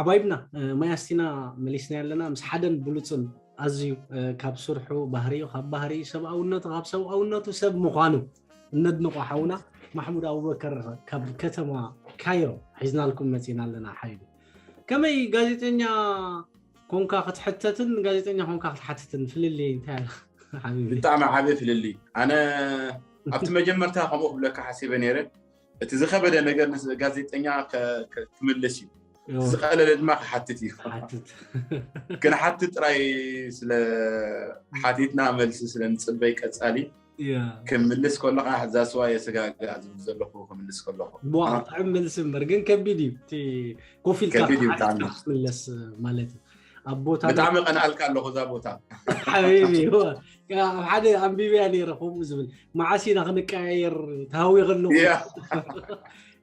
ከባይብና ማያስቲና መሊስና ኣለና ምስ ሓደን ብሉፅን ኣዝዩ ካብ ስርሑ ባህሪኡ ካብ ባህሪኡ ሰብኣውነቱ ካብ ሰብኣውነቱ ሰብ ምዃኑ እነድንቆ ሓውና ማሕሙድ ኣቡበከር ካብ ከተማ ካይሮ ሒዝናልኩም መፂና ኣለና። ሓይሉ ከመይ ጋዜጠኛ ኮንካ ክትሕተትን ጋዜጠኛ ኮንካ ክትሓትትን ፍልልይ እንታይ ኣሎ ሓቢቢ? ብጣዕሚ ዓቢ ፍልልይ። ኣነ ኣብቲ መጀመርታ ከምኡ ክብለካ ሓሲበ ነይረ። እቲ ዝኸበደ ነገር ንጋዜጠኛ ክምልስ እዩ። ዝቐለለ ድማ ክሓትት እዩ። ክንሓትት ጥራይ ስለ ሓቲትና መልሲ ስለ ንፅበይ ቀፃሊ ክምልስ ከሎ ከዓ ዛስዋ የሰጋጋ ዝብል ዘለኹ ክምልስ ከለኹ ጥዕም መልሲ እምበር ግን ከቢድ እዩ። ኮፍ ኢልካ ክትምለስ ማለት እዩ። ኣብ ቦታ ብጣዕሚ ቀንኣልካ ኣለኹ እዛ ቦታ ሓቢቢ። ኣብ ሓደ ኣንቢብያ ነይረ ከምኡ ዝብል መዓስ ኢና ክንቀያየር ተሃዊኸ ኣለኹ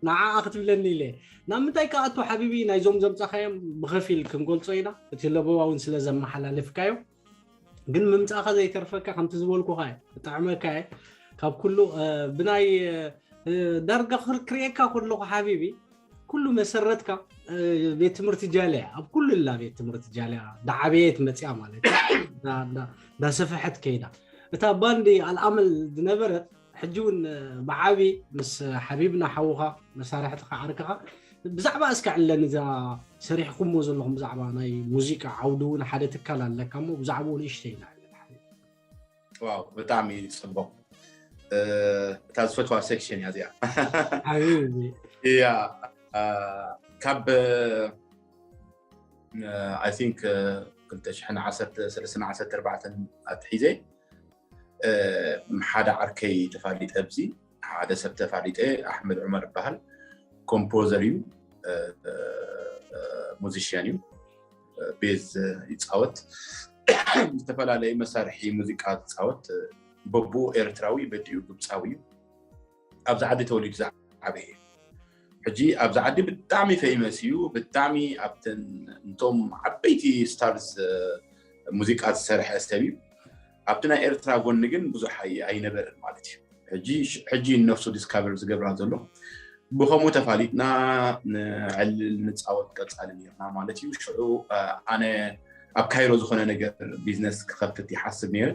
ንዓኣ ክትብለኒ ኢለ። ናብ ምንታይ ከኣቱ ሓቢቢ ናይዞም ዘምፃኻዮም ብኸፊል ክንገልፆ ኢና። እቲ ለበዋ እውን ስለ ዘመሓላለፍካዮ ግን ምምፃእካ ዘይተርፈካ ከምቲ ዝበልኩካ እዩ። ብጣዕመካ እየ ካብ ኩሉ ብናይ ዳርጋ ክሪኤካ ከለኹ ሓቢቢ ኩሉ መሰረትካ ቤት ትምህርቲ ጃልያ ኣብ ኩሉ ላ ቤት ትምህርቲ ጃልያ ዳዓበየት መፅያ ማለት ዳሰፈሐት ከይዳ እታ ባንዲ ኣልኣመል ዝነበረት ሕጂ እውን ብዓቢ ምስ ሓቢብና ሓውኻ መሳርሕትኻ ዓርክኻ ብዛዕባ እስከ ዕለን እዛ ሰሪሕኩሞ ዘለኹም ብዛዕባ ናይ ሙዚቃ ዓውዲ እውን ሓደ ትካል ኣለካ እሞ ብዛዕባኡ ንእሽተይ ኢና ዕለን ሓቢቢ። ዋው ብጣዕሚ ፅቡቅ። እታ ዝፈትዋ ሴክሽን እያ እዚኣ። ሓቢቢ እያ ካብ I think ክልተ ሽሕን ዓሰርተ ሰለስተን ዓሰርተ ኣርባዕተን ኣትሒዘ ሓደ ዓርከይ ተፋሊጠ ኣብዚ ሓደ ሰብ ተፋሊጠ ኣሕመድ ዑመር ይበሃል። ኮምፖዘር እዩ፣ ሙዚሽያን እዩ፣ ቤዝ ይፃወት፣ ዝተፈላለዩ መሳርሒ ሙዚቃ ዝፃወት፣ በብኡ ኤርትራዊ በዲኡ ግብፃዊ እዩ። ኣብዚ ዓዲ ተወሊዱ ዝዓበየ እዩ። ሕጂ ኣብዚ ዓዲ ብጣዕሚ ፌመስ እዩ፣ ብጣዕሚ ኣብተን እንቶም ዓበይቲ ስታርስ ሙዚቃ ዝሰርሐ ሰብ እዩ። ኣብቲ ናይ ኤርትራ ጎኒ ግን ብዙሕ ኣይነበረን ማለት እዩ። ሕጂ ነፍሱ ዲስካቨር ዝገብራ ዘሎ ብከምኡ ተፋሊጥና ንዕልል ንፃወት ቀፃሊ ነርና ማለት እዩ። ሽዑ ኣነ ኣብ ካይሮ ዝኾነ ነገር ቢዝነስ ክኸፍት ይሓስብ ነይረ።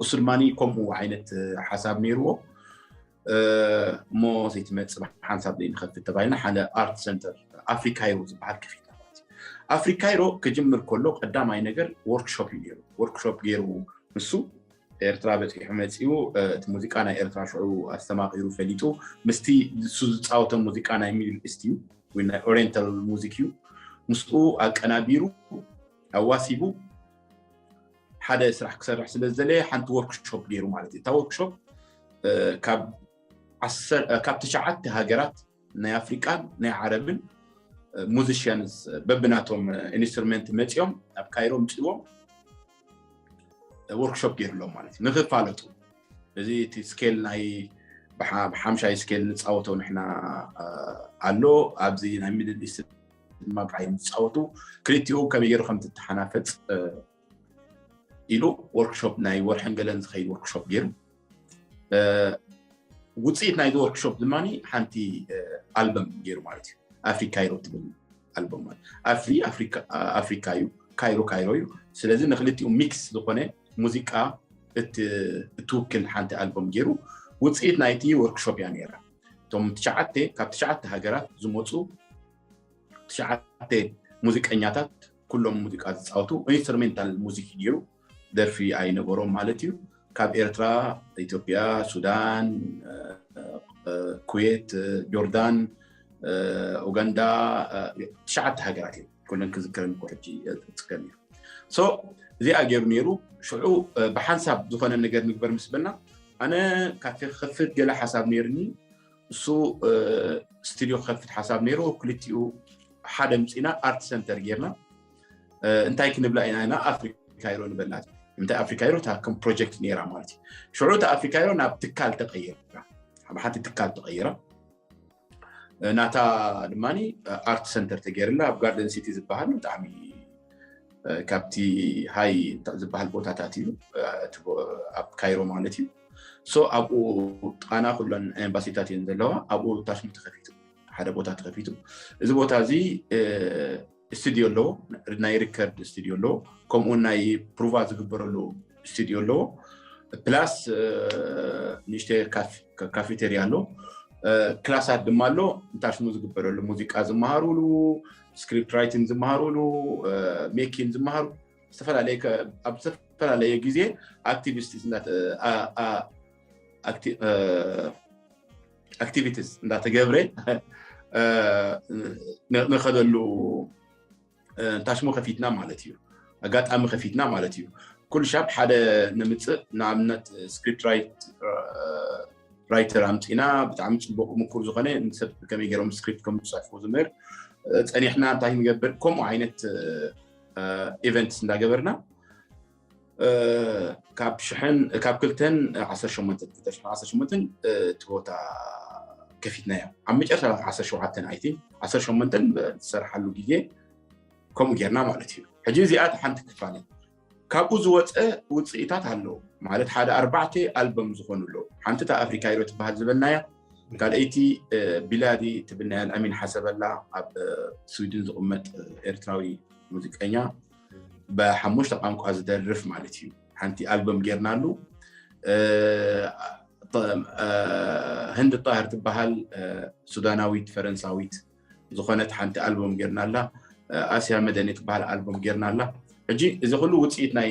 እሱ ድማ ከምኡ ዓይነት ሓሳብ ነይርዎ እሞ ዘይትመፅእ ሓንሳብ ዘይንኸፍት ተባሂልና ሓደ ኣርት ሰንተር ኣፍሪካይሮ ዝበሃል ከፊትና ማለት እዩ። ኣፍሪካይሮ ክጅምር ከሎ ቀዳማይ ነገር ወርክሾፕ እዩ ነይሩ። ወርክሾፕ ገይሩ ንሱ ኤርትራ በፂሑ መፂኡ እቲ ሙዚቃ ናይ ኤርትራ ሽዑ ኣስተማቂሩ ፈሊጡ ምስቲ እሱ ዝፃወቶ ሙዚቃ ናይ ሚድል ኢስት እዩ ወይ ናይ ኦሪየንታል ሙዚክ እዩ። ምስኡ ኣቀናቢሩ ኣዋሲቡ ሓደ ስራሕ ክሰርሕ ስለ ዝደለየ ሓንቲ ወርክሾፕ ገይሩ ማለት እዩ። እታ ወርክሾፕ ካብ ካብ ትሽዓተ ሃገራት ናይ ኣፍሪቃን ናይ ዓረብን ሙዚሽያንስ በብናቶም ኢንስትሩመንት መፂኦም ኣብ ካይሮ ምፅዎም ወርክሾፕ ገይርሎም ማለት እዩ ንክፋለጡ። እዚ እቲ ስኬል ናይ ብሓምሻይ ስኬል ንፃወቶ ንሕና ኣሎ ኣብዚ ናይ ሚድል ኢስት ድማ ብዓይ ንፃወቱ ክልቲኡ ከመይ ገይሩ ከም ትተሓናፈፅ ኢሉ ወርክሾፕ ናይ ወርሕን ገለን ዝኸይድ ወርክሾፕ ገይሩ ውፅኢት ናይዚ ወርክሾፕ ድማ ሓንቲ ኣልበም ገይሩ ማለት እዩ። ኣፍሪ ካይሮ ትብል ኣልበም ማለት ኣፍሪ ኣፍሪካ እዩ፣ ካይሮ ካይሮ እዩ። ስለዚ ንክልቲኡ ሚክስ ዝኾነ ሙዚቃ እትውክል ሓንቲ ኣልበም ገይሩ ውፅኢት ናይቲ ወርክሾፕ እያ ነይራ። እቶም ትሽዓተ ካብ ትሽዓተ ሃገራት ዝመፁ ትሽዓተ ሙዚቀኛታት ኩሎም ሙዚቃ ዝፃወቱ ኢንስትሩሜንታል ሙዚክ ገይሩ ደርፊ ኣይነበሮም ማለት እዩ። ካብ ኤርትራ፣ ኢትዮጵያ፣ ሱዳን፣ ኩዌት፣ ጆርዳን፣ ኡጋንዳ ትሽዓተ ሃገራት እዮም። ኩለን ክዝክረን እኮ ሕጂ ፅገም እዩ። ሶ እዚኣ ገይሩ ነይሩ። ሽዑ ብሓንሳብ ዝኾነ ነገር ንግበር ምስ በልና ኣነ ካፌ ክኸፍት ገለ ሓሳብ ነይርኒ። እሱ ስቱዲዮ ክኸፍት ሓሳብ ነይሩ። ክልቲኡ ሓደ ምፅና ኣርት ሰንተር ጌርና እንታይ ክንብላ ኢና ኢና ኣፍሪካ ይሮ ንበላት እንታይ ኣፍሪካ ይሮ እታ ከም ፕሮጀክት ነይራ ማለት እዩ። ሽዑ እታ ኣፍሪካ ይሮ ናብ ትካል ተቀይራ፣ ኣብ ሓንቲ ትካል ተቀይራ ናታ ድማ ኣርት ሰንተር ተገይርላ ኣብ ጋርደን ሲቲ ዝበሃል ብጣዕሚ ካብቲ ሃይ ዝበሃል ቦታታት እዩ ኣብ ካይሮ ማለት እዩ። ሶ ኣብኡ ጥቃና ኩለን ኤምባሲታት እየን ዘለዋ። ኣብኡ ታሽሙ ተከፊቱ ሓደ ቦታ ተከፊቱ። እዚ ቦታ እዚ ስቱድዮ ኣለዎ፣ ናይ ሪከርድ ስቱድዮ ኣለዎ፣ ከምኡ ናይ ፕሩቫ ዝግበረሉ ስቱድዮ ኣለዎ። ፕላስ ንእሽተ ካፌቴሪያ ኣሎ፣ ክላሳት ድማ ኣሎ፣ እንታሽሙ ዝግበረሉ፣ ሙዚቃ ዝመሃሩሉ፣ ስክሪፕት ራይቲንግ ዝመሃሩሉ፣ ሜኪን ዝመሃሩ፣ ዝተፈላለየ ኣብ ዝተፈላለየ ግዜ ኣክቲቪስት ኣክቲቪቲስ እንዳተገብረ ንኸደሉ እንታሽሙ ከፊትና ማለት እዩ። ኣጋጣሚ ከፊትና ማለት እዩ። ኩሉ ሻብ ሓደ ንምፅእ፣ ንኣብነት ስክሪፕት ራይተር ኣምፂና፣ ብጣዕሚ ፅቡቅ ምኩር ዝኾነ ንሰብ ከመይ ገይሮም ስክሪፕት ከም ዝፅሕፉ ዝምህር፣ ፀኒሕና እንታይ ንገብር፣ ከምኡ ዓይነት ኢቨንትስ እንዳገበርና ካብ ሽሕን ካብ ክልተን ዓሰርተ ሸሞንተን ክልተ ሽሕን ዓሰርተ ሸሞንተን እቲ ቦታ ከፊትናዮ። ኣብ መጨረሻ ዓሰርተ ሸውዓተን ኣይቲ ዓሰርተ ሸሞንተን ዝሰርሓሉ ግዜ ከምኡ ጌርና ማለት እዩ። ሕጂ እዚኣ ሓንቲ ክፋል ካብኡ ዝወፀ ውፅኢታት ኣለዉ ማለት ሓደ ኣርባዕተ ኣልበም ዝኾኑ ኣለዉ። ሓንቲ እታ ኣፍሪካ ሂሮ ትበሃል ዝበልናያ፣ ካልኣይቲ ቢላዲ ትብል ናይ ኣልኣሚን ሓሰበላ ኣብ ስዊድን ዝቕመጥ ኤርትራዊ ሙዚቀኛ ብሓሙሽተ ቋንቋ ዝደርፍ ማለት እዩ። ሓንቲ ኣልበም ጌርናሉ። ህንድ ጣህር ትበሃል ሱዳናዊት ፈረንሳዊት ዝኾነት ሓንቲ ኣልበም ጌርና ኣላ። ኣስያ መደኒ ትበሃል ኣልበም ጌርና ኣላ። ሕጂ እዚ ኩሉ ውፅኢት ናይ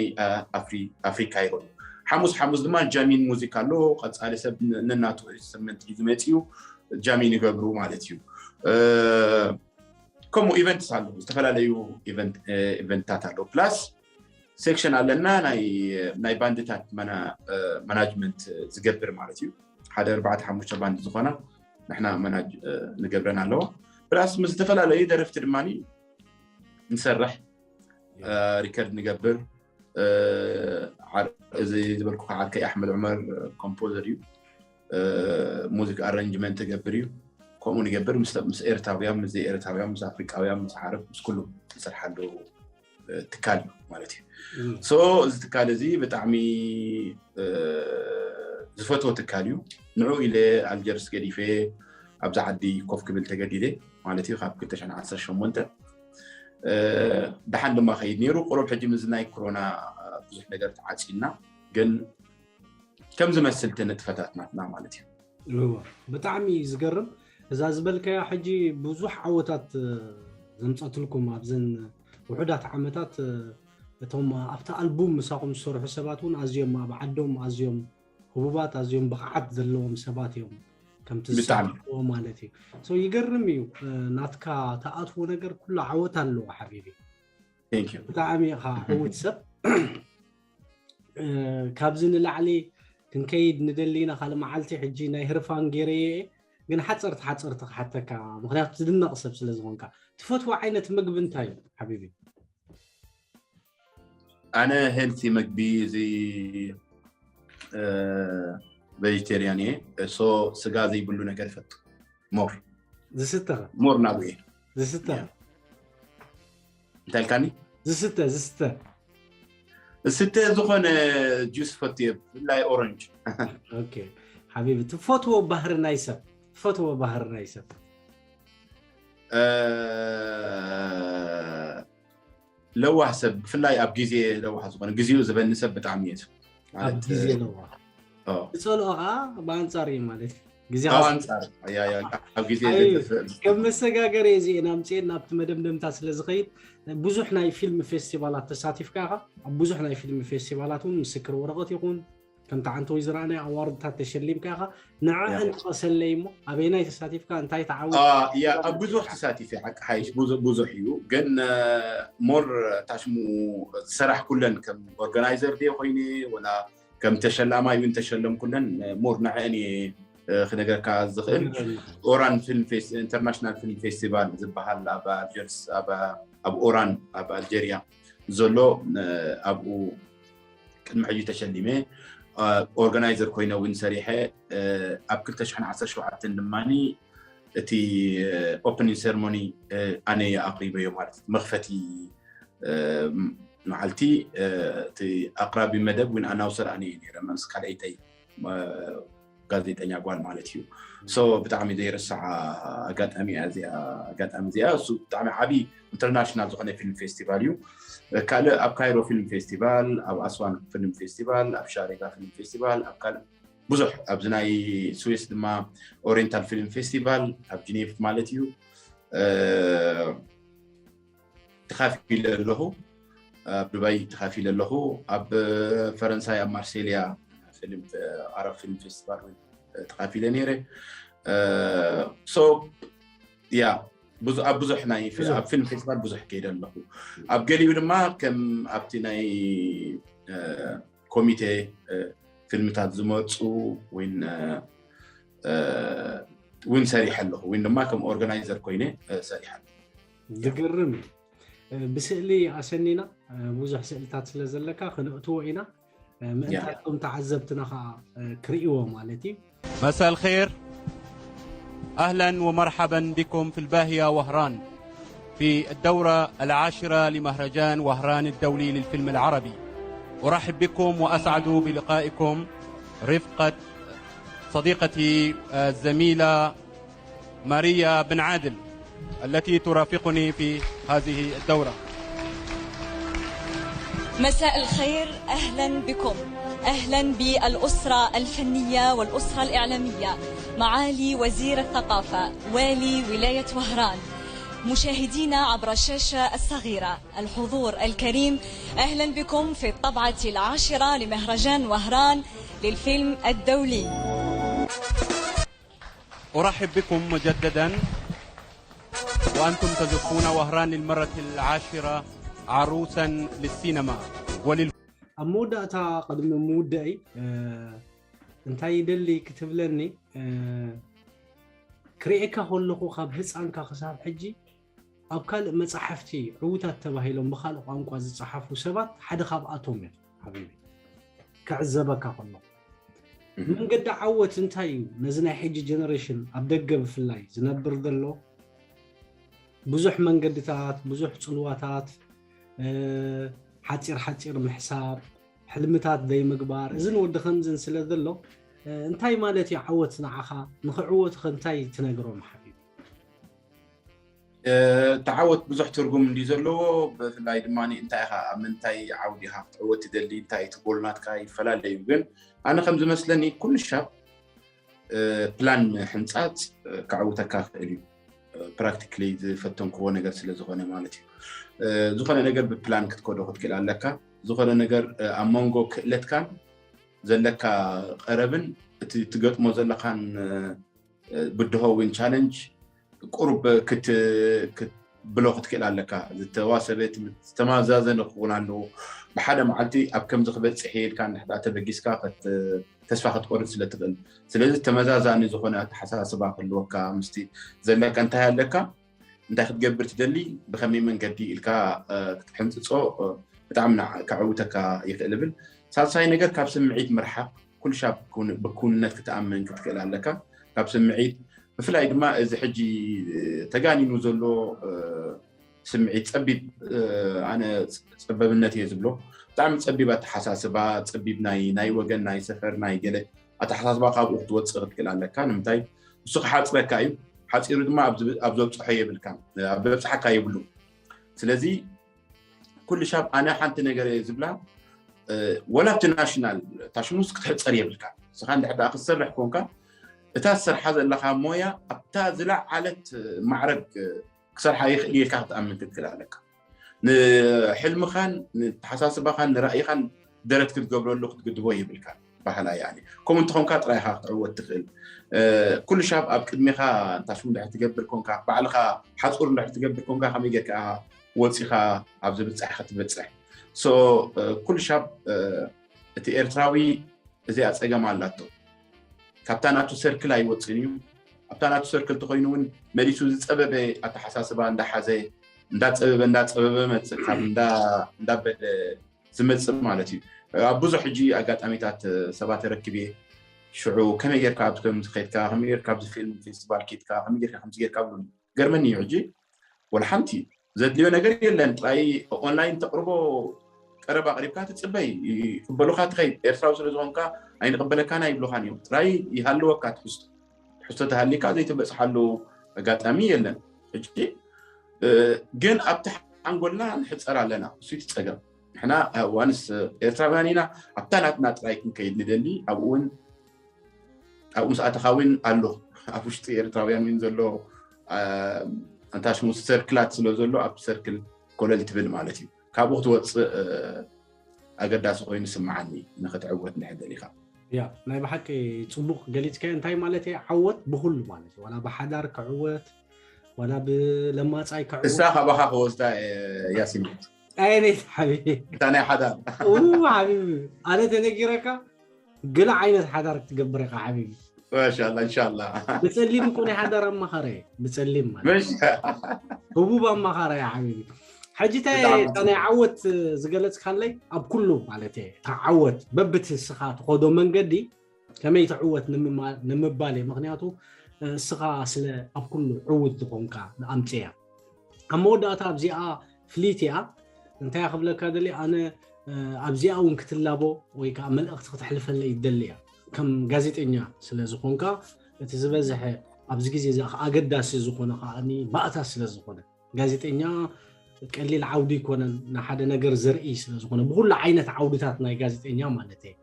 ኣፍሪካ ይኾኑ። ሓሙስ ሓሙስ ድማ ጃሚን ሙዚክ ኣሎ። ቀፃሊ ሰብ ነናቱ ኢንስትሩመንት እዩ ዝመፅኡ፣ ጃሚን ይገብሩ ማለት እዩ። ከምኡ ኢቨንትስ ኣሎ፣ ዝተፈላለዩ ኢቨንትታት ኣሎ። ፕላስ ሴክሽን ኣለና፣ ናይ ባንድታት ማናጅመንት ዝገብር ማለት እዩ። ሓደ ኣርባዕተ ሓሙሽተ ባንድ ዝኾና ንሕና መናጅ ንገብረን ኣለዋ። ፕላስ ምስ ዝተፈላለዩ ደረፍቲ ድማ ንሰርሕ፣ ሪከርድ ንገብር። እዚ ዝበልኩ ዓርከይ ኣሕመድ ዑመር ኮምፖዘር እዩ፣ ሙዚክ ኣረንጅመንት ተገብር እዩ። ከምኡ ንገብር ምስ ኤርትራውያን፣ ምስ ዘይኤርትራውያን፣ ምስ ኣፍሪቃውያን፣ ምስ ዓረብ፣ ምስ ኩሉ ንሰርሓሉ ትካል እዩ ማለት እዩ። ሶ እዚ ትካል እዚ ብጣዕሚ ዝፈትዎ ትካል እዩ። ንዑ ኢለ ኣልጀርስ ገዲፈ ኣብዚ ዓዲ ኮፍ ክብል ተገዲደ ማለት እዩ። ካብ ክልተ ሽሕን ዓሰርተ ሸሞንተ ደሓን ድማ ከይድ ነይሩ። ቁሩብ ሕጂ ምስ ናይ ኮሮና ብዙሕ ነገር ተዓፂና፣ ግን ከም ዝመስል እቲ ንጥፈታት ናትና ማለት እዩ። ብጣዕሚ እዩ ዝገርም። እዛ ዝበልካያ ሕጂ ብዙሕ ዓወታት ዘምፀትልኩም ኣብዘን ውሑዳት ዓመታት፣ እቶም ኣብቲ ኣልቡም ምሳኹም ዝሰርሑ ሰባት እውን ኣዝዮም ኣብ ዓዶም ኣዝዮም ህቡባት ኣዝዮም ብቕዓት ዘለዎም ሰባት እዮም፣ ከምቲ ዝሰማዕዎ ማለት እዩ። ይገርም እዩ። ናትካ ተኣትዎ ነገር ኩሉ ዓወት ኣለዎ ሓቢቢ። ብጣዕሚ ኢኻ ዕዉት ሰብ። ካብዚ ንላዕሊ ክንከይድ ንደሊ ኢና። ካልእ መዓልቲ ሕጂ ናይ ህርፋን ገይረየ እየ፣ ግን ሓፀርቲ ሓፀርቲ ክሓተካ፣ ምክንያቱ ትድነቕ ሰብ ስለ ዝኾንካ። ትፈትዎ ዓይነት ምግቢ እንታይ እዩ ሓቢቢ? ኣነ ሄልቲ ምግቢ እዚ ቬጀቴርያን እየ። ሶ ስጋ ዘይብሉ ነገር ይፈቱ። ሞር ዝስተ ሞር ናብኡ እየ። ዝስተ እንታይ ኢልካኒ? ዝስተ ዝስተ ዝስተ ዝኾነ ጁስ ፈቱ እየ፣ ብፍላይ ኦረንጅ። ሓቢቢ፣ ትፈትዎ ባህሪ ናይ ሰብ ትፈትዎ ባህሪ ናይ ሰብ? ለዋህ ሰብ፣ ብፍላይ ኣብ ግዜ ለዋህ ዝኾነ፣ ግዜኡ ዝበኒ ሰብ ብጣዕሚ እየ። ኣብ ግዜ ለዋህ ዝፀልኦ ከዓ ብኣንፃር እዩ ማለት እዩ። ግዜ ኣብ ኣንፃር ኣብ ግዜ ከም መሰጋገሪ እዚኤን ኣምፅኤን ናብቲ መደምደምታ ስለ ዝኸይድ፣ ብዙሕ ናይ ፊልም ፌስቲቫላት ተሳቲፍካ ኢኻ። ኣብ ብዙሕ ናይ ፊልም ፌስቲቫላት እውን ምስክር ወረቐት ይኹን ከምቲ ዓንተወይ ዝረኣናዮ ኣዋርድታት ተሸሊምካ ኢኻ። ንዐአን ጥቀሰለይ እሞ ኣበየናይ ተሳቲፍካ፣ እንታይ ተዓዊት? ኣብ ብዙሕ ተሳቲፈ፣ ሓቂ ሓይሽ ብዙሕ እዩ፣ ግን ሞር ታሽሙ ዝሰራሕ ኩለን ከም ኦርጋናይዘር ድየ ኮይነ ወላ ከም ተሸላማይ እውን ተሸለምኩለን፣ ሞር ንዐአን እየ ክነገርካ ዝኽእል። ኦራን ፊልም ኢንተርናሽናል ፊልም ፌስቲቫል ዝበሃል ኣብ ኣልጀርስ ኣብ ኦራን ኣብ ኣልጀርያ ዘሎ፣ ኣብኡ ቅድሚ ሕጂ ተሸሊመ፣ ኦርጋናይዘር ኮይነ እውን ሰሪሐ። ኣብ ክልተ ሽሕን ዓሰርተ ሸውዓተን ድማ እቲ ኦፕኒንግ ሴርሞኒ ኣነ ኣቕሪበዮ ማለት እዩ። መኽፈቲ መዓልቲ እቲ ኣቕራቢ መደብ እውን ኣናውሰር ኣነ እየ ነይረ ምስ ካልኣይተይ ጋዜጠኛ ጓል ማለት እዩ። ሶ ብጣዕሚ ዘይረሳዓ ኣጋጣሚ እያ እዚኣ። ኣጋጣሚ እዚኣ እሱ ብጣዕሚ ዓብዪ ኢንተርናሽናል ዝኾነ ፊልም ፌስቲቫል እዩ። ካልእ ኣብ ካይሮ ፊልም ፌስቲቫል፣ ኣብ ኣስዋን ፊልም ፌስቲቫል፣ ኣብ ሻሪጋ ፊልም ፌስቲቫል፣ ኣብ ካልእ ብዙሕ ኣብዚ ናይ ስዊስ ድማ ኦሪየንታል ፊልም ፌስቲቫል ኣብ ጂኔቭ ማለት እዩ ተኻፊለ ኣለኹ። ኣብ ዱባይ ተኻፊለ ኣለኹ። ኣብ ፈረንሳይ ኣብ ማርሴልያ ፊልም ኣረብ ፊልም ፌስቲቫል እውን ተኻፊለ ነይረ። ሶ ያ ኣብ ብዙሕ ናይ ኣብ ፊልም ፌስቲቫል ብዙሕ ከይደ ኣለኹ። ኣብ ገሊኡ ድማ ከም ኣብቲ ናይ ኮሚቴ ፊልምታት ዝመፁ እውን እውን ሰሪሐ ኣለኹ። እውን ድማ ከም ኦርጋናይዘር ኮይነ ሰሪሐ ኣለኹ። ዝገርም እዩ። ብስእሊ ኣሰኒና ብዙሕ ስእልታት ስለ ዘለካ ክነእትዎ ኢና። ምእንታቶም ተዓዘብትና ከዓ ክርእይዎ ማለት እዩ። مساء الخير، أهلا ومرحبا بكم في الباهية وهران في الدورة العاشرة لمهرجان وهران الدولي للفيلم العربي. أرحب بكم وأسعد بلقائكم رفقة صديقتي الزميلة ماريا بن عادل التي ترافقني في هذه الدورة. مساء الخير، أهلا بكم. أهلا بالأسرة الفنية والأسرة الإعلامية، معالي وزير الثقافة، والي ولاية وهران، مشاهدينا عبر الشاشة الصغيرة، الحضور الكريم، أهلا بكم في الطبعة العاشرة لمهرجان وهران للفيلم الدولي. أرحب بكم مجددا وأنتم تزفون وهران للمرة العاشرة عروسا للسينما ولل ኣብ መወዳእታ ቅድሚ ምውደአይ እንታይ ይደሊ ክትብለኒ ክርእየካ ከለኹ ካብ ህፃንካ ክሳብ ሕጂ ኣብ ካልእ መፃሕፍቲ ዕዉታት ተባሂሎም ብካልእ ቋንቋ ዝፀሓፉ ሰባት ሓደ ካብኣቶም እዮም ሓቢቢ ክዕዘበካ ከለኹ መንገዲ ዓወት እንታይ እዩ ነዚ ናይ ሕጂ ጀነሬሽን ኣብ ደገ ብፍላይ ዝነብር ዘሎ ብዙሕ መንገድታት ብዙሕ ፅልዋታት ሓፂር ሓፂር ምሕሳብ ሕልምታት ዘይምግባር እዝን ወዲ ከምዝን ስለ ዘሎ እንታይ ማለት እዩ ዓወት ንዓኻ ንክዕወቱ ከ እንታይ ትነግሮም ሓቢቢ ተዓወት ብዙሕ ትርጉም እንዲ ዘለዎ ብፍላይ ድማ እንታይ ኢኻ ኣብ ምንታይ ዓውዲ ኢኻ ክትዕወት ትደሊ እንታይ ትጎል ናትካ ይፈላለ እዩ ግን ኣነ ከም ዝመስለኒ ኩሉ ሻብ ፕላን ሕንፃፅ ክዕውተካ ክእል እዩ ፕራክቲካሊ ዝፈተንክዎ ነገር ስለ ዝኾነ ማለት እዩ ዝኾነ ነገር ብፕላን ክትከዶ ክትክእል ኣለካ ዝኾነ ነገር ኣብ መንጎ ክእለትካን ዘለካ ቀረብን እቲ ትገጥሞ ዘለካን ብድሆ እውን ቻለንጅ ቁሩብ ክትብሎ ክትክእል ኣለካ ዝተዋሰበ ዝተማዛዘነ ክኸውን ኣለዎ ብሓደ መዓልቲ ኣብ ከምዚ ክበፅሕ ኢልካ እንድሕዳ ተበጊስካ ተስፋ ክትቆርፅ ስለ ትኽእል ስለዚ ተመዛዛኒ ዝኾነ ኣተሓሳስባ ክህልወካ ምስቲ ዘለካ እንታይ ኣለካ እንታይ ክትገብር ትደሊ ብከመይ መንገዲ ኢልካ ክትሕንፅፆ ብጣዕሚ ከዕውተካ ይኽእል ብል ሳልሳይ ነገር ካብ ስምዒት ምርሓቅ ኩልሻብ ብክውንነት ክትኣምን ክትክእል ኣለካ ካብ ስምዒት ብፍላይ ድማ እዚ ሕጂ ተጋኒኑ ዘሎ ስምዒት ፀቢብ ኣነ ፀበብነት እየ ዝብሎ ብጣዕሚ ፀቢብ ኣተሓሳስባ ፀቢብ ናይ ናይ ወገን ናይ ሰፈር ናይ ገለ ኣተሓሳስባ ካብኡ ክትወፅእ ክትክእል ኣለካ ንምንታይ እሱ ክሓፅረካ እዩ ሓፂሩ ድማ ኣብ ዘብፅሖ የብልካ ኣብ ዘብፅሓካ የብሉ ስለዚ ኩሉ ሻብ ኣነ ሓንቲ ነገር እየ ዝብላ ወላ ኣብቲ ናሽናል ታሽሙስ ክትሕፀር የብልካ ስኻ እንድሕር ክትሰርሕ ኮንካ እታ ዝሰርሓ ዘለካ ሞያ ኣብታ ዝለዓለት ማዕረግ ክሰርሓ ይኽእል ኢልካ ክትኣምን ክትክእል ኣለካ ንሕልምኻን ንተሓሳስባኻን ንራእይኻን ደረት ክትገብረሉ ክትግድቦ ይብልካ ባህላ ያኒ ከምኡ እንተኾንካ ጥራይኻ ክትዕወት ትኽእል ኩሉ ሻብ ኣብ ቅድሜኻ እንታሽሙ እንድሕር ትገብር ኮንካ ባዕልኻ ሓፁር እንድሕር ትገብር ኮንካ ከመይ ጌርካ ወፂኻ ኣብ ዝብፃሕ ክትበፅሕ ሶ ኩሉ ሻብ እቲ ኤርትራዊ እዚኣ ፀገም ኣላቶ ካብታ ናቱ ሰርክል ኣይወፅን እዩ ኣብታ ናቱ ሰርክል ተኮይኑ እውን መሊሱ ዝፀበበ ኣተሓሳስባ እንዳሓዘ እንዳፀበበ እንዳፀበበ መፅእ ካብ እንዳበለ ዝመፅእ ማለት እዩ ኣብ ብዙሕ ሕጂ ኣጋጣሚታት ሰባት ተረክብ እየ ሽዑ ከመይ ጌርካ ኣብዚ ከምዚ ከድካ ከመይ ጌርካ ኣብዚ ፊልም ፌስቲቫል ከድካ ከመይ ጌርካ ከምዚ ጌርካ ብሉኒ ገርመኒ እዩ ሕጂ ወላ ሓንቲ ዘድልዮ ነገር የለን ጥራይ ኦንላይን ተቅርቦ ቀረባ ኣቕሪብካ ትጽበይ፣ ይቕበሉኻ ትኸይድ። ኤርትራዊ ስለ ዝኾንካ ኣይንቕበለካን ኣይብሉኻን እዮም። ጥራይ ይሃልወካ ትሕዝቶ። ትሕዝቶ ተሃሊካ ዘይትበጽሓሉ ኣጋጣሚ የለን። ሕጂ፣ እ፣ ግን ኣብቲ ሓንጎልና ንሕጸር ኣለና። እሱ እቲ ጸገም። ንሕና፣ እ፣ ዋንስ፣ እ፣ ኤርትራውያን ኢና፣ ኣብታ ናትና ጥራይ ክንከይድ ንደሊ። ኣብኡ እውን፣ ኣብኡ ምስ ኣተኻ እውን ኣሎ። ኣብ ውሽጢ ኤርትራውያን እውን ዘሎ፣ እ፣ ኣንታ ሽሙ ሰርክላት ስለ ዘሎ፣ ኣብቲ ሰርክል ኮለል ትብል ማለት እዩ። ካብኡ ክትወጽእ፣ እ፣ ኣገዳሲ ኮይኑ ይስምዓኒ፣ ንኽትዕወት እንድሕር ደሊኻ። ያ፣ ናይ ብሓቂ ጽቡቕ ገሊጽካዮ። እንታይ ማለት እዩ ዓወት? ብኹሉ ማለት እዩ። ዋላ ብሓዳር ክዕወት፣ ዋላ ብለማጻይ ክዕወት። እሳ ካባኻ ክወስዳ እየ፣ ያሲን። ኣየነይቲ ሓቢቢ? እታ ናይ ሓዳር። ኡ፣ ሓቢቢ፣ ኣነ ተነጊረካ፣ ገለ ዓይነት ሓዳር ክትገብር ኢኻ ሓቢቢ። ማሻላ፣ እንሻላ። ብጸሊም እኮ ናይ ሓዳር ኣማኻሪ እየ። ብጸሊም ማለት። መሽ-፣ ህቡብ ኣማኻሪ እየ ሓቢቢ። ሕጂ እንታይ ብጣዕሚ እታ ናይ ዓወት ዝገለጽካለይ ኣብ ኩሉ ማለት እየ። እታ ዓወት በብቲ እስኻ ትኸዶ መንገዲ ከመይ ትዕወት ንምማ-፣ ንምባል እየ። ምኽንያቱ፣ እ፣ እስኻ ስለ ኣብ ኩሉ ዕዉት ዝኾንካ ኣምጽያ። ኣብ መወዳእታ ኣብዚኣ ፍልይቲ እያ። እንታይ እያ ክብለካ ደሊ? ኣነ፣ እ፣ ኣብዚኣ እውን ክትላቦ ወይ ከዓ መልእኽቲ ክትሕልፈለይ ይደሊ እያ። ከም ጋዜጠኛ ስለ ዝኾንካ፣ እቲ ዝበዝሐ ኣብዚ ግዜ እዚ ኣገዳሲ ዝኾነ ከዓኒ ባእታ ስለ ዝኾነ፣ ጋዜጠኛ ቀሊል ዓውዲ ኣይኮነን፣ ንሓደ ነገር ዘርኢ ስለ ዝኾነ፣ ብኹሉ ዓይነት ዓውድታት ናይ ጋዜጠኛ ማለት እየ።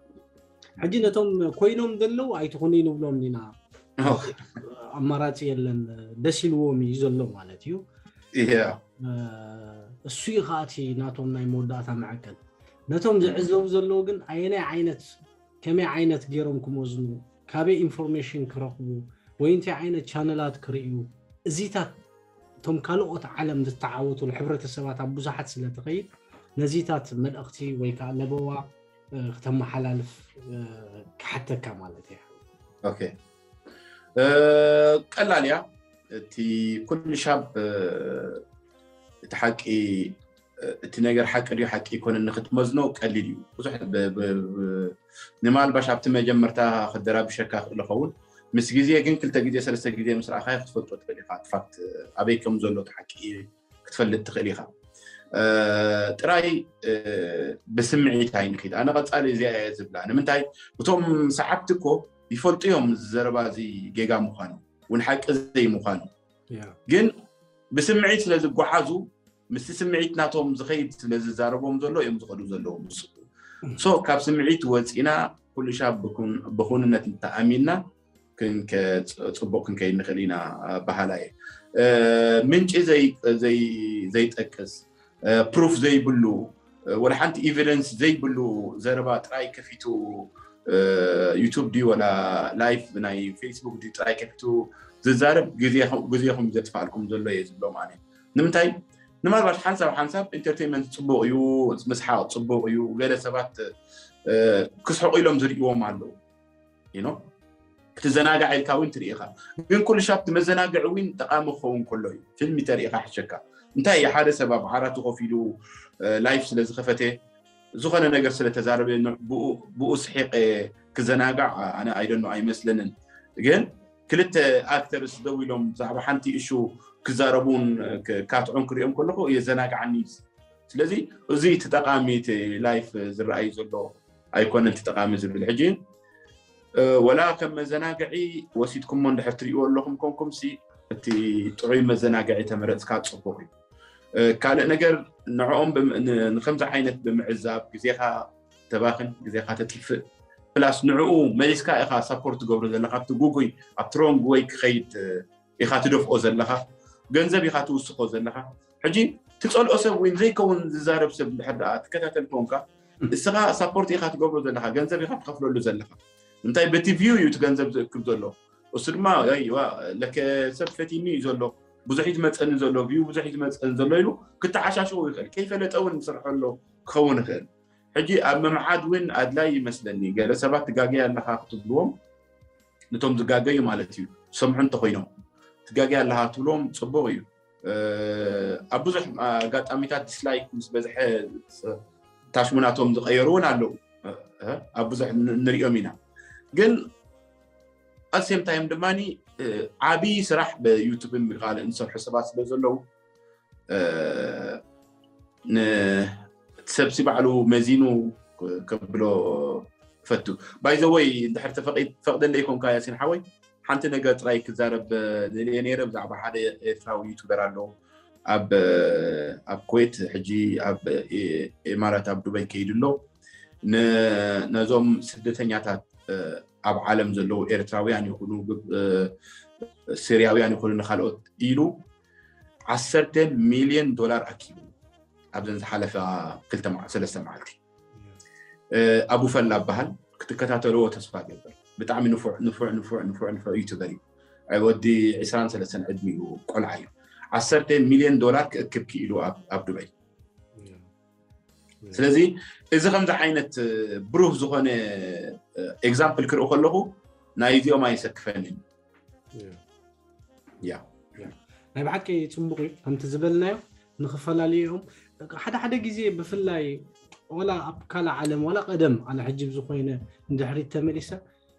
ሕጂ ነቶም ኮይኖም ዘለዉ ኣይትኹኑ ንብሎም ኢና። ኦ። ኣማራጺ የለን፣ ደስ ኢልዎም እዩ ዘሎ ማለት እዩ። እያ። እ፣ እሱ እዩ ከዓ እቲ ናቶም ናይ መወዳእታ መዐቀን። ነቶም ዝዕዘቡ ዘለዉ ግን ኣየናይ ዓይነት፣ ከመይ ዓይነት ገይሮም ክመዝኑ፣ ካበይ ኢንፎርሜሽን ክረኽቡ፣ ወይ እንታይ ዓይነት ቻነላት ክርእዩ፣ እዚታት እቶም ካልኦት ዓለም ዝተዓወቱሉ ሕብረተሰባት ኣብ ብዙሓት ስለ ትኸይድ፣ ነዚታት መልእኽቲ ወይ ከዓ ለበዋ፣ እ፣ ክተመሓላልፍ፣ እ፣ ክሓተካ ማለት እየ። ኦኬ። እ፣ ቀላል እያ። እቲ ኩሉ ሻብ፣ እ፣ እቲ ሓቂ፣ እ፣ እቲ ነገር ሓቂ ድዩ ሓቂ ኣይኮነን ንክትመዝኖ ቀሊል እዩ። ብዙሕ ብ-፣ ብ-፣ ብ-፣ ንማልባሽ ኣብቲ መጀመርታ ክደራብሸካ ክእል ይኸውን። ምስ ግዜ ግን ክልተ ግዜ ሰለስተ ግዜ ምስ ረኣኻዮ ክትፈልጦ ትኽእል ኢኻ። እቲ ፋክት ኣበይ ከም ዘሎ እቲ ሓቂ ክትፈልጥ ትኽእል ኢኻ። እ፣ ጥራይ፣ እ፣ ብስምዒት ኣይንኺድ። ኣነ ቀጻሊ እዚኣ እየ ዝብላ። ንምንታይ? እቶም ሰዓብቲ እኮ ይፈልጡ እዮም እዚ ዘረባ እዚ ጌጋ ምዃኑ፣ እውን ሓቂ ዘይምዃኑ። ያ። ግን ብስምዒት ስለ ዝጓዓዙ፣ ምስቲ ስምዒት ናቶም ዝኸይድ ስለ ዝዛረቦም ዘሎ እዮም ዝኸዱ ዘለዉ ምስ። ሶ፣ ካብ ስምዒት ወጺና ኩሉ ሻብ ብኩን-፣ ብኹንነት እንተኣሚንና ክንከ-፣ ጽ-፣ ጽቡቕ ክንከይድ ንኽእል ኢና በሃላይ እየ። እ፣ ምንጪ ዘይ-፣ ዘይ-፣ ዘይጠቅስ፣ እ፣ ፕሩፍ ዘይብሉ፣ እ፣ ወላ ሓንቲ ኤቪደንስ ዘይብሉ ዘረባ ጥራይ ከፊቱ፣ እ፣ ዩቱብ ድዩ ወላ ላይፍ ናይ ፌስቡክ ድዩ ጥራይ ከፊቱ ዝዛረብ ግዜኹም፣ ግዜኹም ዘጥፋልኩም ዘሎ እየ ዝብሎ ማለት እዩ። ንምንታይ? ንማልባሽ ሓንሳብ ሓንሳብ ኢንተርቴይንመንት ጽቡቕ እዩ፣ ምስሓቕ ጽቡቕ እዩ። ገለ ሰባት፣ እ፣ ክስሕቑ ኢሎም ዝርእይዎም ኣለዉ። You know? ክትዘናጋዕ ኢልካ እውን ትርኢ ኢኻ። ግን ኩሉ ሻብ እቲ መዘናግዒ እውን ጠቓሚ ክኸውን ከሎ እዩ። ፊልም ተርኢ ኢኻ ሕሸካ። እንታይ እዩ ሓደ ሰብ ኣብ ዓራቱ ኮፍ ኢሉ፣ እ፣ ላይፍ ስለ ዝኸፈተ ዝኾነ ነገር ስለ ተዛረበ ን-፣ ብኡ፣ ብኡ ስሒቐ ክዘናጋዕ ኣነ ኣይደኖ ኣይመስለንን። ግን ክልተ ኣክተርስ ደው ኢሎም ብዛዕባ ሓንቲ እሹ ክዛረቡን ክ-፣ ካትዑን ክሪኦም ከለኹ የዘናግዓኒ። ስለዚ እዚ እቲ ጠቓሚ እቲ ላይፍ ዝረኣይ ዘሎ ኣይኮነን እቲ ጠቓሚ ዝብል። ሕጂ፣ እ፣ ወላ ከም መዘናግዒ ወሲድኩሞ እንድሕር ትሪእዎ ኣለኹም ኮንኩም ሲ፣ እቲ ጥዑይ መዘናግዒ ተመረጽካ ጽቡቕ እዩ። እ፣ ካልእ ነገር ንዕኦም ብም-፣ ን-፣ ንከምዚ ዓይነት ብምዕዛብ ግዜኻ ተባኽን፣ ግዜኻ ተጥፍእ። ፕላስ ንዕኡ መሊስካ ኢኻ ሳፖርት ትገብሮ ዘለኻ፣ ኣብቲ ጉጉይ፣ ኣብቲ ሮንግ ወይ ክኸይድ፣ እ፣ ኢኻ ትደፍኦ ዘለኻ፣ ገንዘብ ኢኻ ትውስኾ ዘለኻ። ሕጂ ትጸልኦ ሰብ ወይ ዘይከውን ዝዛረብ ሰብ እንድሕር ደኣ ትከታተል ኮንካ፣ እስኻ ሳፖርት ኢኻ ትገብሮ ዘለኻ፣ ገንዘብ ኢኻ ትኸፍለሉ ዘለኻ። እንታይ በቲ ቪው እዩ እቲ ገንዘብ ዝእክብ ዘሎ። እሱ ድማ፣ "ኣይዋ፣ ለከ ሰብ ፈቲኒ እዩ ዘሎ፣ ብዙሕ እዩ ዝመጸኒ ዘሎ፣ ቪው ብዙሕ እዩ ዝመጸኒ ዘሎ" ኢሉ ክተዓሻሽዎ ይኽእል። ከይፈለጠ እውን ዝሰርሐሎ ክኸውን ይኽእል። ሕጂ ኣብ ምምዓድ እውን ኣድላይ ይመስለኒ። ገለ ሰባት ትጋገይ ኣለኻ ክትብልዎም፣ ነቶም ዝጋገዩ ማለት እዩ፣ ዝሰምዑ እንተኾይኖም፣ ትጋገይ ኣለኻ ክትብልዎም ጽቡቕ እዩ። እ፣ ኣብ ብዙሕ ኣጋጣሚታት ዲስላይክ ምስ በዝሐ፣ ታሽሙ ናቶም ዝቐየሩ እውን ኣለዉ። እ፣ ኣብ ብዙሕ ን-፣ ንሪኦም ኢና። ግን ኣት ሴም ታይም ድማ፣ እ፣ ዓብዪ ስራሕ ብዩቱብን ብኻልእ ዝሰርሑ ሰባት ስለ ዘለዉ፣ እ፣ ን-፣ እቲ ሰብ ሲ ባዕሉ መዚኑ ከብሎ ፈቱ። ባይዘወይ እንድሕር ተፈቒድ ፈቕደለይ ኮንካ ያሲን ሓወይ፣ ሓንቲ ነገር ጥራይ ክዛረብ ደልየ ነይረ ብዛዕባ ሓደ ኤርትራዊ ዩቱበር ኣሎ ኣብ ኣብ ኩዌት፣ ሕጂ ኣብ ኢማራት ኣብ ዱበይ ከይዱ ኣሎ። ነዞም ስደተኛታት ኣብ ዓለም ዘለዉ ኤርትራውያን ይኹኑ፣ ሲርያውያን ይኹኑ፣ ንካልኦት ኢሉ ዓሰርተ ሚልዮን ዶላር ኣኪቡ ኣብዘን ዝሓለፈ ክልተ መዓ- ሰለስተ መዓልቲ። ኣቡ ፈላ በሃል፣ ክትከታተልዎ ተስፋ ገብር። ብጣዕሚ ንፉዕ ንፉዕ ንፉዕ ንፉዕ ንፉዕ ዩቱበር እዩ። ወዲ ዕስራን ሰለስተን ዕድሚኡ ቆልዓ እዩ። ዓሰርተ ሚልዮን ዶላር ክእክብ ክኢሉ ኣብ ዱበይ። ስለዚ እዚ ከምዚ ዓይነት ብሩህ ዝኾነ ኤግዛምፕል ክርኢ ከለኹ ናይ እዚኦም ኣየሰክፈንን። ያ ናይ ብሓቂ ፅቡቅ እዩ። ከምቲ ዝበልናዮ ንክፈላልዮም ሓደ ሓደ ግዜ ብፍላይ ወላ ኣብ ካልእ ዓለም ወላ ቀደም ኣነ ሕጂ ብዝኮይነ ንድሕሪት ተመሊሰ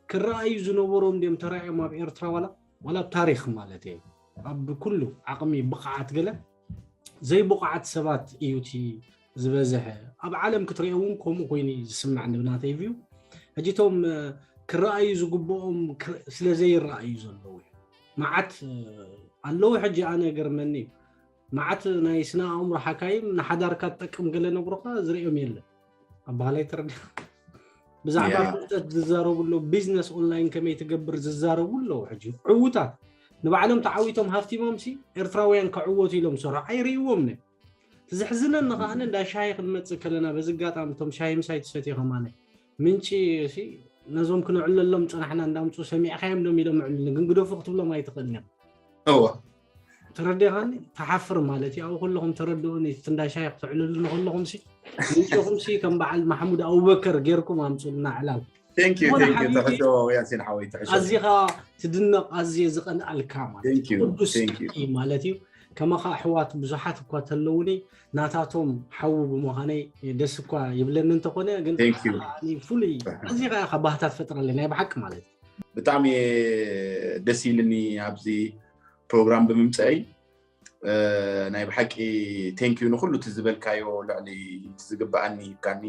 ክረኣዩ ዝነበሮም ድዮም ተራእዮም ኣብ ኤርትራ ዋላ ዋላ ኣብ ታሪክ ማለት እየ ኣብ ኩሉ ዓቅሚ ብቅዓት ገለ ዘይብቑዓት ሰባት እዩ እቲ ዝበዝሐ። ኣብ ዓለም ክትሪኦ እውን ከምኡ ኮይኑ እዩ ዝስማዕ ንብናተይ ቪው። ሕጂ እቶም ክረኣዩ ዝግብኦም ስለ ዘይረኣዩ ዘለዉ እዩ። መዓት ኣለዉ። ሕጂ ኣነ ገርመኒ እዩ። መዓት ናይ ስነ ኣእምሮ ሓካይም ንሓዳርካ ትጠቅም ገለ ነግሮካ ዝርእዮም የለን። ኣባህላይ ተረዲኻ ብዛዕባ ፍልጠት ዝዛረቡ ኣለዉ። ቢዝነስ ኦንላይን ከመይ ትገብር ዝዛረቡ ኣለዉ። ሕጂ ዕዉታት ንባዕሎም ተዓዊቶም ሃፍቲሞም ሲ ኤርትራውያን ከዕወቱ ኢሎም ዝሰርሑ ኣይርእይዎም ነ። እቲ ዘሕዝነኒ ከዓኒ እንዳ ሻሂ ክንመጽእ ከለና በዚ ኣጋጣሚ እቶም ሻሂ ምሳይ ትሰትዩ ከማነ ምንጪ ሲ ነዞም ክነዕለሎም ጸናሕና እንዳምጽኡ ሰሚዕካዮም ዶም ኢሎም ምዕሉኒ ግን ግደፉ ክትብሎም ኣይትኽእልን ኢኻ። እወ ተረዲኻኒ? ትሓፍር ማለት እዩ። ኣብኡ ከለኹም ተረድኡኒ። እቲ እንዳ ሻሂ ክትዕልሉኒ ከለኹም ሲ ምንጭኹም ሲ ከም በዓል ማሕሙድ ኣቡበከር ጌርኩም ኣምፁልና ዕላል። Thank you, ዝኾነ thank you። ሓቢቢ ትሕሾ ያሲን ሓወይ ትሕሾ። ኣዚኻ ትድነቕ ኣዝየ ዝቐንኣልካ ማለት እዩ። Thank you, ቅዱስ thank you። እዩ ማለት እዩ። ከማኻ ኣሕዋት ብዙሓት እኳ ተለውኒ ናታቶም ሓዉ ብምዃነይ ደስ እኳ ይብለኒ እንተኾነ ግን Thank you። ፍሉይ ኣዚኻ ኢኻ ባህታ ትፈጥረለይ ናይ ብሓቂ ማለት እዩ። ብጣዕሚ ደስ ኢልኒ ኣብዚ ፕሮግራም ብምምፀአይ። ናይ ብሓቂ ቴንኪዩ ንኩሉ እቲ ዝበልካዮ ልዕሊ እቲ ዝግበኣኒ ሂብካኒ።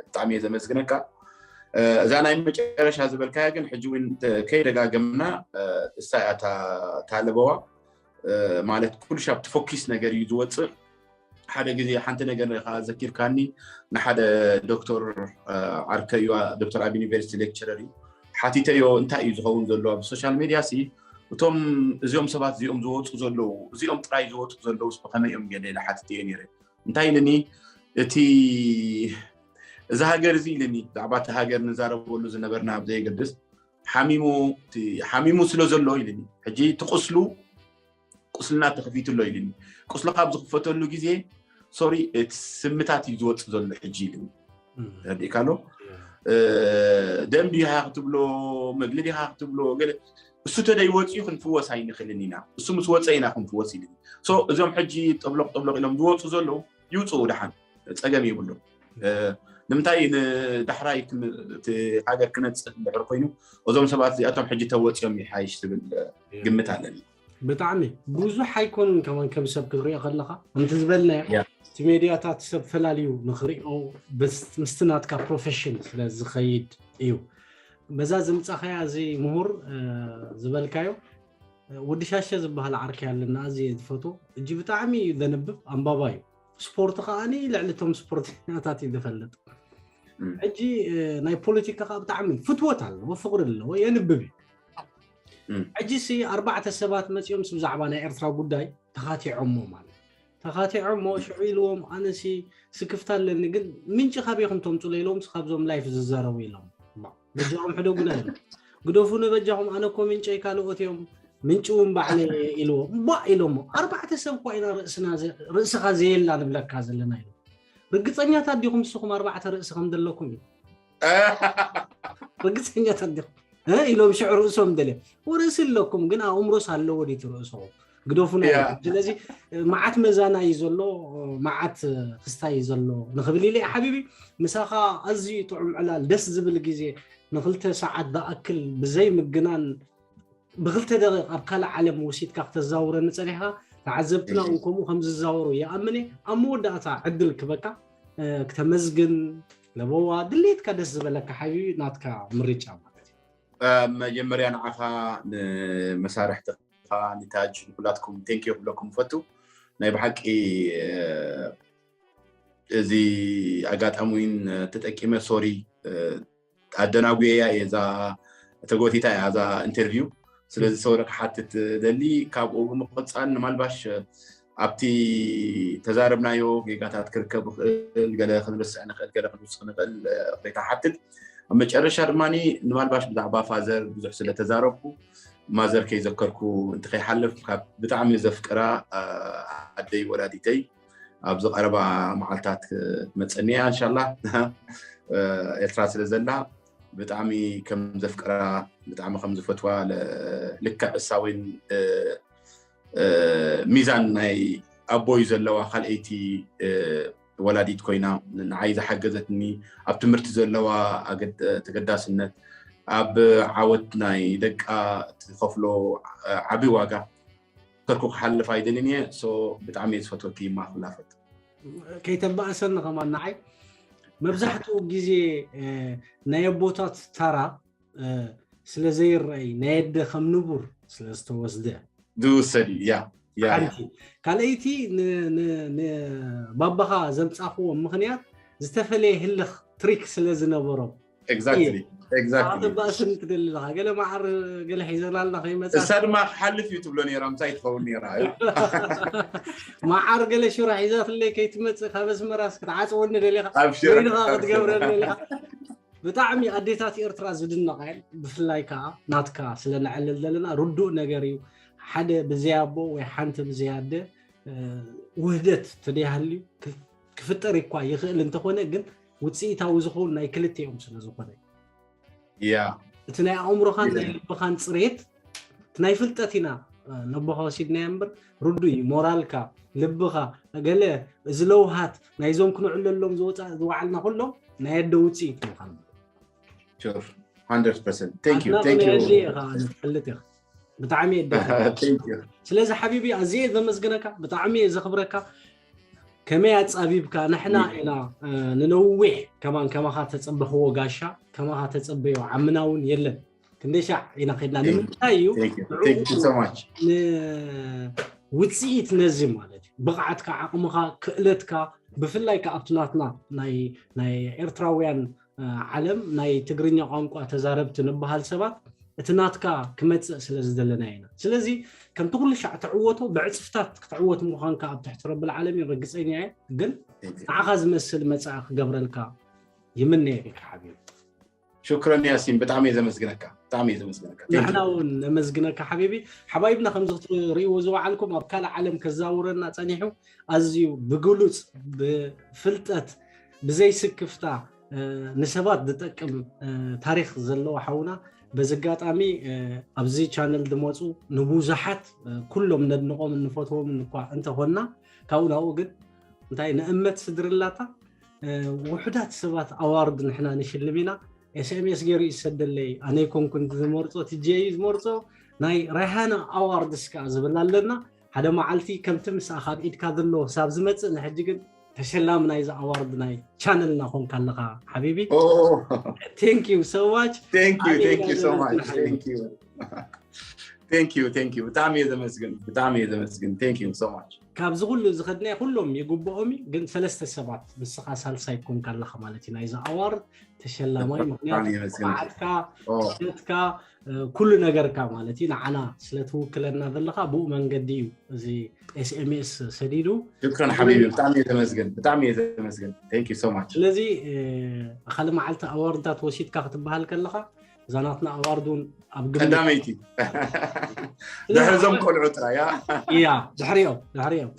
ብጣዕሚ እየ ዘመስግነካ። እዛ ናይ መጨረሻ ዝበልካያ ግን ሕጂ እውን ከይደጋገምና እሳ እያ እታ ለበዋ። ማለት ኩሉ ሻብ ትፎኪስ ነገር እዩ ዝወፅእ። ሓደ ግዜ ሓንቲ ነገር ኢኻ ዘኪርካኒ። ንሓደ ዶክተር ዓርከዩ ዶክተር ኣብ ዩኒቨርሲቲ ሌክቸረር እዩ ሓቲተዮ እንታይ እዩ ዝኸውን ዘሎ ኣብ ሶሻል ሜድያ ሲ እቶም እዚኦም ሰባት እዚኦም ዝወፁ ዘለዉ እዚኦም ጥራይ ዝወፁ ዘለዉ ብከመይ እዮም ገለ ኢለ ሓቲተዮ ነይረ። እንታይ ኢልኒ እቲ እዚ ሃገር እዚ ኢልኒ ብዛዕባ እቲ ሃገር ንዛረበሉ ዝነበርና ኣብ ዘየገድስ ሓሚሙ ስለ ዘሎ ኢልኒ ሕጂ ትቁስሉ ቁስልና ተኸፊቱ ኣሎ ኢልኒ። ቁስልኻ ኣብ ዝኽፈተሉ ግዜ ሶሪ እቲ ስምታት እዩ ዝወፅእ ዘሎ ሕጂ ኢልኒ። ተረዲእካ ኣሎ ደም ድዩ ሃ ክትብሎ መግሊ ድኻ ክትብሎ ገለ እሱ ተደይ ወፅኡ ክንፍወስ ኣይንኽእልን ኢና። እሱ ምስ ወፀ ኢና ክንፍወስ ኢልኒ። እዞም ሕጂ ጠብሎቅ ጠብሎቅ ኢሎም ዝወፁ ዘለዉ ይውፅኡ ደሓን ፀገም የብሉ። ንምንታይ ንዳሕራይ እቲ ሃገር ክነፅእ እንድሕር ኮይኑ እዞም ሰባት እዚኣቶም ሕጂ ተወፂኦም ይሓይሽ ዝብል ግምት ኣለኒ። ብጣዕሚ ብዙሕ ኣይኮኑን ከማን ከም ሰብ ክትሪኦ ከለካ ከምቲ ዝበልናዮ እቲ ሜድያታት ሰብ ፈላልዩ ንክሪኦ ምስቲ ናትካ ፕሮፌሽን ስለ ዝኸይድ እዩ። በዛ ዝምፃኸያ እዚ ምሁር ዝበልካዮ ወዲ ሻሸ ዝበሃል ዓርከይ ኣለና ኣዝየ ዝፈትዎ እጂ ብጣዕሚ እዩ ዘንብብ ኣንባባ እዩ። ስፖርት ከዓኒ ልዕሊ እቶም ስፖርተኛታት እዩ ዝፈልጥ። ሕጂ ናይ ፖለቲካ ከዓ ብጣዕሚ ፍትወት ኣለዎ ፍቅሪ ኣለዎ የንብብ እዩ። ሕጂ ሲ ኣርባዕተ ሰባት መፂኦም ስ ብዛዕባ ናይ ኤርትራ ጉዳይ ተኻቲዖሞ ማለት ተኻቲዖሞ ሽዑ ኢልዎም ኣነሲ ስክፍታ ኣለኒ ግን ምንጪ ካበይኹም ተምፅሉ ኢሎም ስ ካብዞም ላይፍ ዝዛረቡ ኢሎም በጃኹም ሕደጉና ኢሎም ግደፉ ንበጃኹም ኣነ እኮ ምንጨይ ካልኦት እዮም ምንጭ እውን ባዕለ ኢልዎ እባ ኢሎሞ ኣርባዕተ ሰብ እኳ ኢና ርእስኻ ዘየላ ንብለካ ዘለና ኢሎ ርግፀኛታት ዲኹም ንስኹም ኣርባዕተ ርእሲ ከም ዘለኩም እዩ ርግፀኛታት ዲኹም ኢሎም ሽዑ ርእሶም ደልዮም ርእሲ ኣለኩም ግን ኣእምሮስ ኣለዎ ድዩ ርእስኹም ግደፉና ስለዚ መዓት መዛና እዩ ዘሎ መዓት ክስታይ እዩ ዘሎ ንክብል ኢለ ሓቢቢ ምሳኻ ኣዝዩ ጥዑም ዕላል ደስ ዝብል ግዜ ንክልተ ሰዓት ዝኣክል ብዘይ ምግናን ብክልተ ደቂቅ ኣብ ካልእ ዓለም ወሲድካ ክተዛውረኒ ጸኒሕካ ተዓዘብትና እውን ከምኡ ከም ዝዛወሩ ይኣምን እየ ኣብ መወዳእታ ዕድል ክበካ ክተመስግን ለበዋ ድሌትካ ደስ ዝበለካ ሓቢቢ ናትካ ምርጫ ማለት እዩ። መጀመርያ ንዓኻ ንመሳርሕትኻ ንታጅ ንኩላትኩም ቴንኪዩ ክብለኩም ፈቱ ናይ ብሓቂ እዚ ኣጋጣሚ እውን ተጠቂመ ሶሪ ኣደናጉየያ እየ እዛ ተጎቲታ እያ እዛ ኢንተርቪው ስለዚ ሰውረ ክሓትት ደሊ ካብኡ ብምቕፃል ንማልባሽ ኣብቲ ተዛረብናዮ ጌጋታት ክርከብ ይኽእል ገለ ክንርስዕ ንኽእል ገለ ክንውስኽ ንኽእል ሬታ ሓትት ኣብ መጨረሻ ድማ ንማልባሽ ብዛዕባ ፋዘር ብዙሕ ስለተዛረብኩ ማዘር ከይዘከርኩ እንተኸይሓልፍ ካብ ብጣዕሚ ዘፍቅራ ኣደይ ወላዲተይ ኣብዚ ቀረባ መዓልታት ክትመፀኒ እያ እንሻላ ኤርትራ ስለ ዘላ ብጣዕሚ ከም ዘፍቅራ ብጣዕሚ ከም ዝፈትዋ ልክዕ እሳ እውን ሚዛን ናይ ኣቦይ ዘለዋ ካልኣይቲ ወላዲት ኮይና ንዓይ ዝሓገዘትኒ ኣብ ትምህርቲ ዘለዋ ተገዳስነት ኣብ ዓወት ናይ ደቃ ትኸፍሎ ዓቢ ዋጋ ከርኩ ክሓልፍ ኣይደልን እየ ብጣዕሚ እየ ዝፈትወኪ ይማ ክላፈት ከይተባእሰኒ ከማን ንዓይ መብዛሕትኡ ግዜ ናይ ኣቦታት ታራ ስለ ዘይረኣይ ናይ ኣደ ከም ንቡር ስለ ዝተወስደ ዝውሰድ እዩ ያ ያ ያ ሓንቲ ካልኣይቲ ን- ን- ንባባኻ ዘምጻኽዎ ምኽንያት ዝተፈለየ ህልኽ ትሪክ ስለ ዝነበሮም exactly exactly ኣተባእስን ትደሊ ኣለኻ ገለ መዓር ገለ ሒዘናልና ከይመጻ እሳ ድማ ክሓልፍ እዩ ትብሎ ነራ ምሳይ ትኸውን ነራ እዩ መዓር ገለ ሽሮ ሒዛትለይ ከይትመጽእ ካብ ኣስመራስ ክትዓጽወኒ ደሊኻ ኣብሽር ኮይንኻ ክትገብረኒ ደሊኻ ብጣዕሚ ኣዴታት ኤርትራ ዝድነቕ እየን ብፍላይ ከዓ ናትካ ስለ ነዕልል ዘለና ርዱእ ነገር እዩ ሓደ ብዘይ ኣቦ ወይ ሓንቲ ብዘይ ኣደ ውህደት ተደይሃልዩ ክፍጠር እኳ ይኽእል እንተኾነ ግን ውፅኢታዊ ዝኸውን ናይ ክልቲኦም ስለ ዝኾነ ያ እቲ ናይ ኣእምሮኻን ናይ ልብኻን ፅሬት እቲ ናይ ፍልጠት ኢና ነቦኻ ወሲድናዮ እምበር ርዱ እዩ ሞራልካ ልብኻ ገለ እዚ ለውሃት ናይዞም ክንዕለሎም ዝወፃ ዝወዓልና ኩሎም ናይ ኣደ ውፅኢት ምዃኑ Sure. Hundred percent. Thank you. Thank you. ትፈልጥ ኢኻ ብጣዕሚ የደ Thank you. ስለዚ ሓቢቢ ኣዝየ ዘመስግነካ ብጣዕሚ እየ ዘኽብረካ ከመይ ኣጻቢብካ ንሕና ኢና ንነዊሕ ከማን ከማኻ ተጸበኽዎ ጋሻ ከማኻ ተጸበዮ ዓምና እውን የለን ክንደይ ሻዕ ኢና ከድና ንምንታይ እዩ Thank you. Thank you so much. ውፅኢት ነዚ ማለት እዩ ብቕዓትካ ዓቕምኻ ክእለትካ ብፍላይ ከዓ ኣብቲ ናትና ናይ ኤርትራውያን ዓለም ናይ ትግርኛ ቋንቋ ተዛረብቲ ንበሃል ሰባት እቲ ናትካ ክመፅእ ስለ ዝደለና ኢና ስለዚ ከምቲ ኩሉ ሻዕ ትዕወቶ ብዕፅፍታት ክትዕወት ምዃንካ ኣብ ትሕቲ ረብል ዓለም እዩ ርግፀኛ እየ ግን ንዓኻ ዝመስል መፅኣ ክገብረልካ ይምነየልካ ሓቢቢ ሽክረን ያሲን ብጣዕሚ እየ ዘመስግነካ ብጣዕሚ እየ ዘመስግነካ Thank you. ንሕና እውን ነመስግነካ ሓቢቢ ሓባይብና ከምዚ ክትርእይዎ ዝወዓልኩም ኣብ ካልእ ዓለም ከዛውረና ፀኒሑ ኣዝዩ ብግሉፅ ብፍልጠት ብዘይስክፍታ ንሰባት ዝጠቅም ታሪክ ዘለዎ ሓውና በዚ ኣጋጣሚ ኣብዚ ቻነል ዝመፁ ንብዙሓት ኩሎም ነድንቆም እንፈትዎም እኳ እንተኾንና ካብኡ ናብኡ ግን እንታይ ንእመት ስድርላታ ውሑዳት ሰባት ኣዋርድ ንሕና ንሽልም ኢና ኤስኤምኤስ ገይሩ ይሰደለይ ኣነ ይኮንኩን ዝመርፆ ትጀ እዩ ዝመርፆ ናይ ራይሃና ኣዋርድስ ከዓ ዝብል ኣለና ሓደ መዓልቲ ከምቲ ምሳኻ ኣብ ኢድካ ዘሎ ክሳብ ዝመፅእ ንሕጂ ግን ተሸላሚ ናይዚ ኣዋርድ ናይ ቻነልና ኮንካ ኣለኻ ሓቢቢ Oh, thank you so much thank you, thank you so much. Thank you. Thank you, thank you. ብጣዕሚ እየ ዘመስግን ብጣዕሚ እየ ዘመስግን Thank you so much. ካብዚ ኩሉ ዝኸድናዮ ኩሎም ይግብኦም እዩ ግን ሰለስተ ሰባት ንስኻ ሳልሳይ ኮንካ ኣለኻ ማለት እዩ ናይዚ ኣዋርድ ተሸላማይ ምክንያቱ ብጣዕሚ እየ ዘመስግን ብዓትካ Oh, ክእለትካ ኩሉ ነገርካ ማለት እዩ ንዓና ስለትውክለና ዘለኻ ብኡ መንገዲ እዩ እዚ ኤስኤምኤስ ሰዲዱ ሽክረን ሓቢቢ ብጣዕሚ እየ ዘመስግን ብጣዕሚ እየ ዘመስግን Thank you so much. ስለዚ ካልእ መዓልቲ ኣዋርድታት ወሲድካ ክትበሃል ከለኻ እዛ ናትና ኣዋርድ እውን ኣብ ግምት ቀዳመይቲ ድሕርዞም ቆልዑ ጥራይ ያ እያ ድሕሪኦም ድሕሪኦም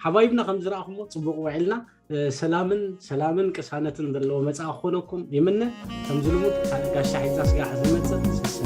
ሓባይብና ከም ዝረኣኹሞ ፅቡቅ ውዒልና ሰላምን ሰላምን ቅሳነትን ዘለዎ መፅኣ ክኾነኩም ይምነ ከምዚ ልሙድ ካልእ ጋሻ ሒዛ ስጋዕ ዝመፅእ ሰሰ